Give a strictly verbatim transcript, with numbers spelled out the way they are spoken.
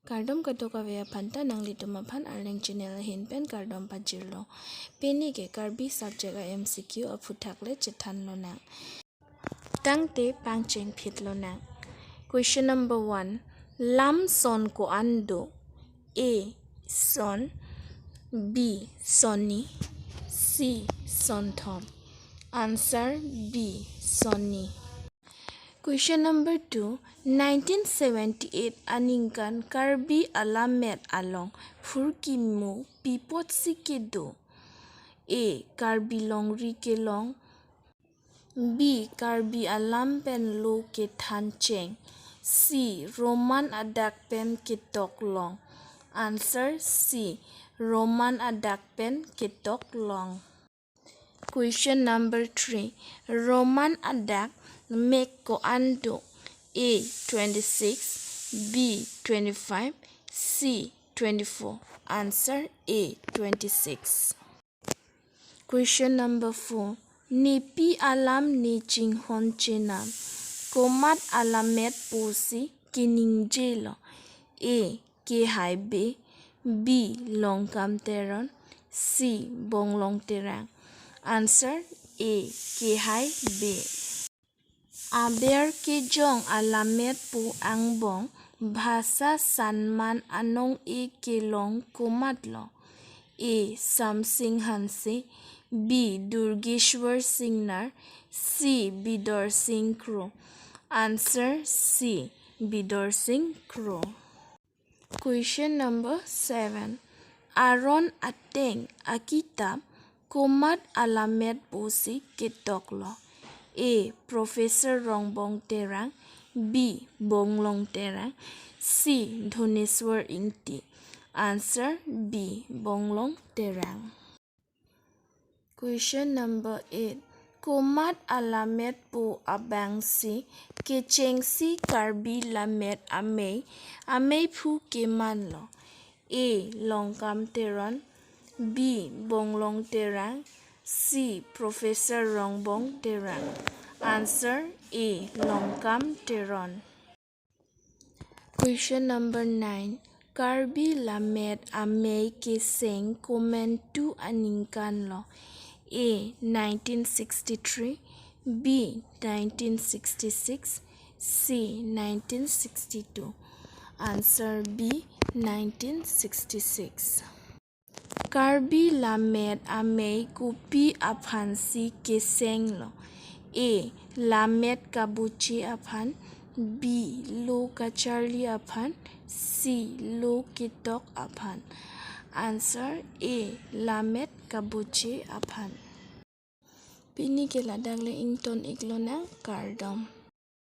Kardom kadokave aphan ta, nanglitum aphan Arleng channel ahin pen kardom pajirlo. Pini ke Karbi subject a M C Q aphuthak le chethan lonang. Tangte pangcheng phit lonang. Question number one. Lam son ko-an do? A, son. B, sonni. C, sonthom. Answer B, sonni. Question number two. Nineteen seventy-eight aningkan Karbi alammet along phurkimo pi apotsi kedo? A, Karbi longri kelong. B, Karbi alam pen lo kethancheng. C, Roman adak pen ketoklong. Answer C, Roman adak pen ketoklong. Question number three. Roman adak mek ko-an do? A, twenty-six. B, twenty-five. C, twenty-four. Answer A, twenty-six. Question number four. Nepi alam ne chinghon chenam komat alammet pusi keningjelo? A, Kehai Bey. B, Longkam Teron. C, Bonglong Terang. Answer A, Kehai Bey. Aber kejong alammet pu angbong Bhasa Samman anong-e kelong komatlo? A, Samsing Hanse. B, Durgeshwar Singnar. C, Bidor Singh Kro. Answer C, Bidor Singh Kro. Question number seven. Aron ateng akitap komat alammet pusi ketoklo? A, Professor Rongbong Terang. B, Bonglong Terang. C, Dhoneswar Ingti. Answer B, Bonglong Terang. Question number eight. Komat alammet pu abangsi kechengsi Karbi lammet amei, ameiphu kemanlo? A, Longkam Teron. B, Bonglong Terang. C, Professor Rongbong Terang. Answer A, Longkam Teron. Question number nine. Karbi lammet amei keseng komantu aningkanlo? A, nineteen sixty-three. B, nineteen sixty-six. C, nineteen sixty-two. Answer B, nineteen sixty-six. Karbi lammet amei kopi aphansi kesenglo? A, lammet kabuche aphan. B, lo kacharli aphan. C, lo ketok aphan. Answer A, lammet kabuche aphan. Pini ke ladak le ington-iklonang, kardom.